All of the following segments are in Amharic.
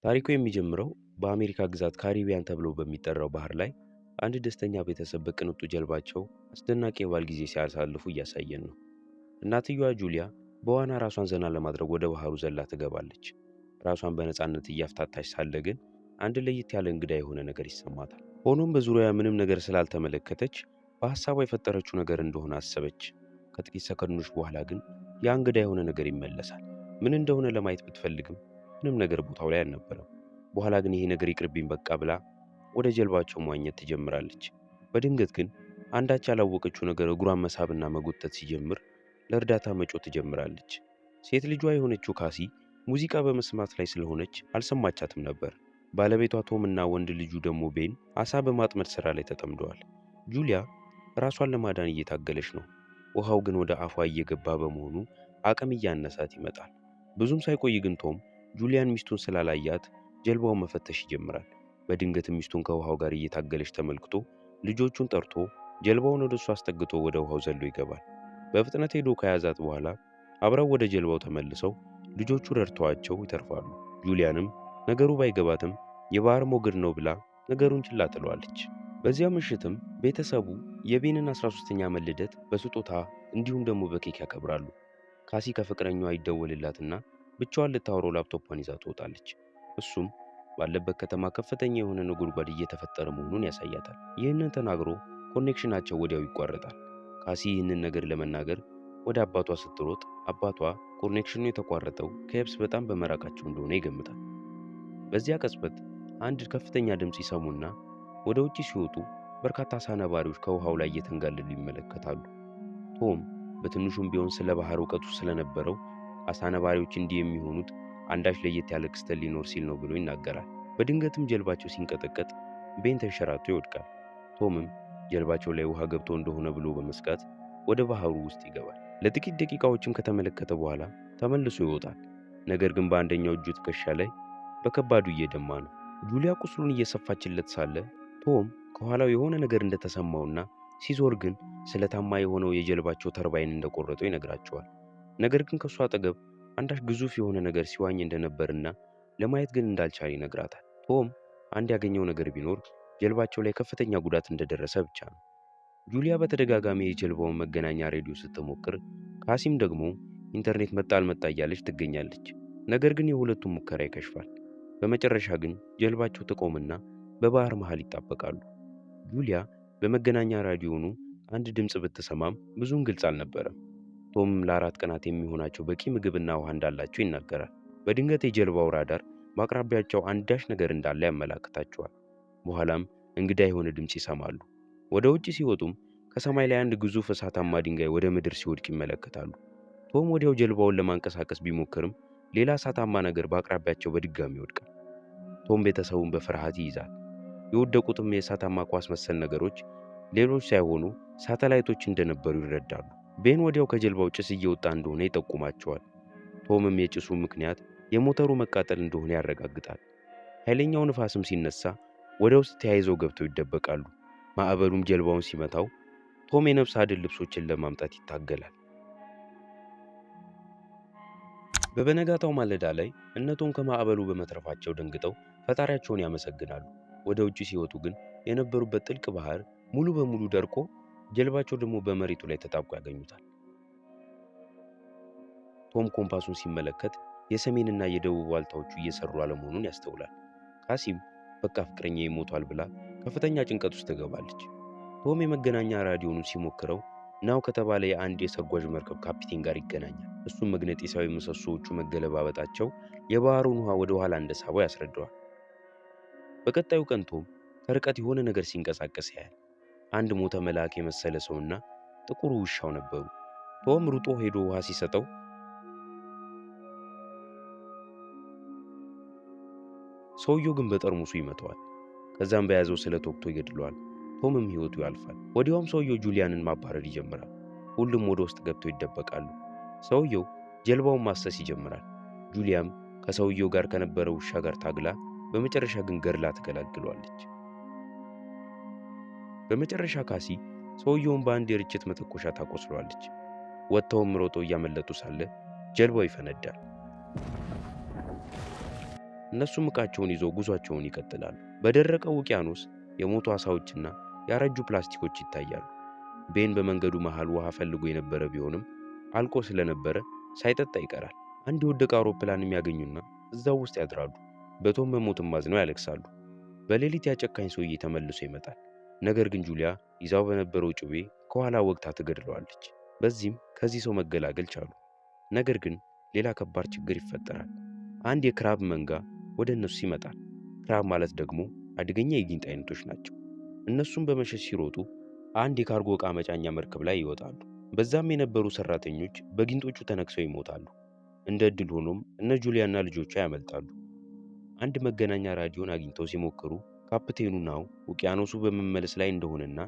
ታሪኩ የሚጀምረው በአሜሪካ ግዛት ካሪቢያን ተብሎ በሚጠራው ባህር ላይ አንድ ደስተኛ ቤተሰብ በቅንጡ ጀልባቸው አስደናቂ የበዓል ጊዜ ሲያሳልፉ እያሳየን ነው። እናትየዋ ጁሊያ በዋና ራሷን ዘና ለማድረግ ወደ ባህሩ ዘላ ትገባለች። ራሷን በነፃነት እያፍታታች ሳለ ግን አንድ ለየት ያለ እንግዳ የሆነ ነገር ይሰማታል። ሆኖም በዙሪያዋ ምንም ነገር ስላልተመለከተች በሐሳቧ የፈጠረችው ነገር እንደሆነ አሰበች። ከጥቂት ሰከንዶች በኋላ ግን ያ እንግዳ የሆነ ነገር ይመለሳል። ምን እንደሆነ ለማየት ብትፈልግም ምንም ነገር ቦታው ላይ አልነበረም። በኋላ ግን ይሄ ነገር ይቅርብኝ በቃ ብላ ወደ ጀልባቸው መዋኘት ትጀምራለች። በድንገት ግን አንዳች ያላወቀችው ነገር እግሯን መሳብና መጎተት ሲጀምር ለእርዳታ መጮህ ትጀምራለች። ሴት ልጇ የሆነችው ካሲ ሙዚቃ በመስማት ላይ ስለሆነች አልሰማቻትም ነበር። ባለቤቷ ቶም እና ወንድ ልጁ ደግሞ ቤን አሳ በማጥመድ ስራ ላይ ተጠምደዋል። ጁሊያ ራሷን ለማዳን እየታገለች ነው። ውሃው ግን ወደ አፏ እየገባ በመሆኑ አቅም እያነሳት ይመጣል። ብዙም ሳይቆይ ግን ቶም ጁሊያን ሚስቱን ስላላያት ጀልባውን መፈተሽ ይጀምራል። በድንገት ሚስቱን ከውሃው ጋር እየታገለች ተመልክቶ ልጆቹን ጠርቶ ጀልባውን ወደ እሱ አስጠግቶ ወደ ውሃው ዘሎ ይገባል። በፍጥነት ሄዶ ከያዛት በኋላ አብረው ወደ ጀልባው ተመልሰው ልጆቹ ረድተዋቸው ይተርፋሉ። ጁሊያንም ነገሩ ባይገባትም የባህር ሞገድ ነው ብላ ነገሩን ችላ ትለዋለች። በዚያ ምሽትም ቤተሰቡ የቤንን 13ኛ ዓመት ልደት በስጦታ እንዲሁም ደግሞ በኬክ ያከብራሉ። ካሲ ከፍቅረኛዋ ይደወልላትና ብቻዋን ልታወራው ላፕቶቿን ይዛ ትወጣለች። እሱም ባለበት ከተማ ከፍተኛ የሆነ ነጎድጓድ እየተፈጠረ መሆኑን ያሳያታል። ይህንን ተናግሮ connection ኣቸው ወዲያው ይቋረጣል። ካሲ ይህንን ነገር ለመናገር ወደ አባቷ ስትሮጥ አባቷ connection ኑ የተቋረጠው ከየብስ በጣም በመራቃቸው እንደሆነ ይገምታል። በዚያ ቅጽበት አንድ ከፍተኛ ድምፅ ይሰሙና ወደ ውጪ ሲወጡ በርካታ አሳ ነባሪዎች ከውሃው ላይ እየተንጋለሉ ይመለከታሉ። ቶም በትንሹም ቢሆን ስለ ባህር እውቀቱ ስለነበረው አሳ ነባሪዎች እንዲህ የሚሆኑት አንዳች ለየት ያለ ክስተት ሊኖር ሲል ነው ብሎ ይናገራል። በድንገትም ጀልባቸው ሲንቀጠቀጥ ቤን ተንሸራቶ ይወድቃል። ቶምም ጀልባቸው ላይ ውሃ ገብቶ እንደሆነ ብሎ በመስጋት ወደ ባህሩ ውስጥ ይገባል። ለጥቂት ደቂቃዎችም ከተመለከተ በኋላ ተመልሶ ይወጣል። ነገር ግን በአንደኛው እጁ ትከሻ ላይ በከባዱ እየደማ ነው። ጁሊያ ቁስሉን እየሰፋችለት ሳለ ቶም ከኋላው የሆነ ነገር እንደተሰማውና ሲዞር ግን ስለታማ የሆነው የጀልባቸው ተርባይን እንደቆረጠው ይነግራቸዋል። ነገር ግን ከእሱ አጠገብ አንዳች ግዙፍ የሆነ ነገር ሲዋኝ እንደነበርና ለማየት ግን እንዳልቻለ ይነግራታል። ቶም አንድ ያገኘው ነገር ቢኖር ጀልባቸው ላይ ከፍተኛ ጉዳት እንደደረሰ ብቻ ነው። ጁሊያ በተደጋጋሚ የጀልባውን መገናኛ ሬዲዮ ስትሞክር፣ ካሲም ደግሞ ኢንተርኔት መጣ አልመጣ እያለች ትገኛለች። ነገር ግን የሁለቱም ሙከራ ይከሽፋል። በመጨረሻ ግን ጀልባቸው ትቆምና በባህር መሃል ይጣበቃሉ። ጁሊያ በመገናኛ ራዲዮኑ አንድ ድምፅ ብትሰማም ብዙም ግልጽ አልነበረም። ቶም ለ4 ቀናት የሚሆናቸው በቂ ምግብና ውሃ እንዳላቸው ይናገራል። በድንገት የጀልባው ራዳር በአቅራቢያቸው አንዳች ነገር እንዳለ ያመላክታቸዋል። በኋላም እንግዳ የሆነ ድምፅ ይሰማሉ። ወደ ውጭ ሲወጡም ከሰማይ ላይ አንድ ግዙፍ እሳታማ ድንጋይ ወደ ምድር ሲወድቅ ይመለከታሉ። ቶም ወዲያው ጀልባውን ለማንቀሳቀስ ቢሞክርም ሌላ እሳታማ ነገር በአቅራቢያቸው በድጋሚ ይወድቃል። ቶም ቤተሰቡን በፍርሃት ይይዛል። የወደቁትም የእሳታማ ኳስ መሰል ነገሮች ሌሎች ሳይሆኑ ሳተላይቶች እንደነበሩ ይረዳሉ። ቤን ወዲያው ከጀልባው ጭስ እየወጣ እንደሆነ ይጠቁማቸዋል። ቶምም የጭሱ ምክንያት የሞተሩ መቃጠል እንደሆነ ያረጋግጣል። ኃይለኛው ንፋስም ሲነሳ ወደ ውስጥ ተያይዘው ገብተው ይደበቃሉ። ማዕበሉም ጀልባውን ሲመታው ቶም የነፍስ አድን ልብሶችን ለማምጣት ይታገላል። በበነጋታው ማለዳ ላይ እነ ቶም ከማዕበሉ በመትረፋቸው ደንግጠው ፈጣሪያቸውን ያመሰግናሉ። ወደ ውጭ ሲወጡ ግን የነበሩበት ጥልቅ ባህር ሙሉ በሙሉ ደርቆ ጀልባቸው ደግሞ በመሬቱ ላይ ተጣብቆ ያገኙታል። ቶም ኮምፓሱን ሲመለከት የሰሜንና የደቡብ ዋልታዎቹ እየሰሩ አለመሆኑን ያስተውላል። ካሲም በቃ ፍቅረኛዬ ሞቷል ብላ ከፍተኛ ጭንቀት ውስጥ ትገባለች። ቶም የመገናኛ ራዲዮኑን ሲሞክረው ናው ከተባለ የአንድ የሰርጓዥ መርከብ ካፒቴን ጋር ይገናኛል። እሱም መግነጢሳዊ ምሰሶዎቹ መገለባበጣቸው የባህሩን ውሃ ወደ ኋላ እንደሳበው ያስረዳዋል። በቀጣዩ ቀን ቶም ከርቀት የሆነ ነገር ሲንቀሳቀስ ያያል። አንድ ሞተ መልአክ የመሰለ ሰውና ጥቁሩ ውሻው ነበሩ። ቶም ሩጦ ሄዶ ውሃ ሲሰጠው ሰውየው ግን በጠርሙሱ ይመታዋል። ከዛም በያዘው ስለት ወግቶ ይገድለዋል። ቶምም ሕይወቱ ያልፋል። ወዲያውም ሰውየው ጁሊያንን ማባረር ይጀምራል። ሁሉም ወደ ውስጥ ገብተው ይደበቃሉ። ሰውየው ጀልባውን ማሰስ ይጀምራል። ጁሊያም ከሰውየው ጋር ከነበረው ውሻ ጋር ታግላ በመጨረሻ ግን ገድላ ትገላግለዋለች። በመጨረሻ ካሲ ሰውየውን በአንድ የርችት መተኮሻ ታቆስለዋለች። ወጥተውም ሮጠው እያመለጡ ሳለ ጀልባው ይፈነዳል። እነሱም ዕቃቸውን ይዘው ጉዟቸውን ይቀጥላሉ። በደረቀው ውቅያኖስ የሞቱ ዓሣዎችና ያረጁ ፕላስቲኮች ይታያሉ። ቤን በመንገዱ መሃል ውሃ ፈልጎ የነበረ ቢሆንም አልቆ ስለነበረ ሳይጠጣ ይቀራል። አንድ የወደቀ አውሮፕላንም ያገኙና እዛው ውስጥ ያድራሉ። በቶም መሞትም አዝነው ያለቅሳሉ። በሌሊት ያ ጨካኝ ሰውዬ ተመልሶ ይመጣል። ነገር ግን ጁሊያ ይዛው በነበረው ጩቤ ከኋላ ወግታ ትገድለዋለች። በዚህም ከዚህ ሰው መገላገል ቻሉ። ነገር ግን ሌላ ከባድ ችግር ይፈጠራል። አንድ የ crab መንጋ ወደ እነሱ ይመጣል። Crab ማለት ደግሞ አደገኛ የጊንጥ አይነቶች ናቸው። እነሱም በመሸሽ ሲሮጡ አንድ የካርጎ ዕቃ መጫኛ መርከብ ላይ ይወጣሉ። በዛም የነበሩ ሰራተኞች በጊንጦቹ ተነክሰው ይሞታሉ። እንደ ዕድል ሆኖም እነ ጁሊያና ልጆቿ ያመልጣሉ። አንድ መገናኛ ራዲዮን አግኝተው ሲሞክሩ ካፕቴኑ ናው ውቅያኖሱ በመመለስ ላይ እንደሆነና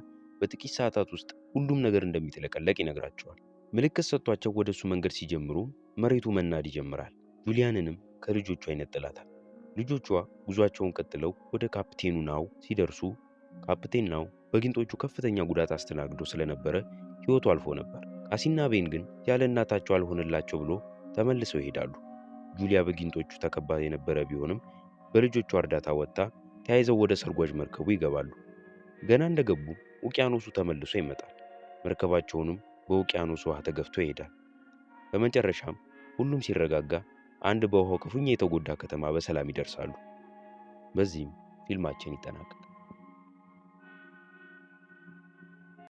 በጥቂት ሰዓታት ውስጥ ሁሉም ነገር እንደሚጥለቀለቅ ይነግራቸዋል። ምልክት ሰጥቷቸው ወደ እሱ መንገድ ሲጀምሩ መሬቱ መናድ ይጀምራል። ጁሊያንንም ከልጆቿ ይነጥላታል። ልጆቿ ጉዟቸውን ቀጥለው ወደ ካፕቴኑ ናው ሲደርሱ ካፕቴን ናው በጊንጦቹ ከፍተኛ ጉዳት አስተናግዶ ስለነበረ ሕይወቱ አልፎ ነበር። ካሲና ቤን ግን ያለ እናታቸው አልሆነላቸው ብሎ ተመልሰው ይሄዳሉ። ጁሊያ በጊንጦቹ ተከባ የነበረ ቢሆንም በልጆቿ እርዳታ ወጥታ ተያይዘው ወደ ሰርጓጅ መርከቡ ይገባሉ። ገና እንደገቡ ውቅያኖሱ ተመልሶ ይመጣል። መርከባቸውንም በውቅያኖሱ ውሃ ተገፍቶ ይሄዳል። በመጨረሻም ሁሉም ሲረጋጋ አንድ በውሃው ክፉኛ የተጎዳ ከተማ በሰላም ይደርሳሉ። በዚህም ፊልማችን ይጠናቀቃል።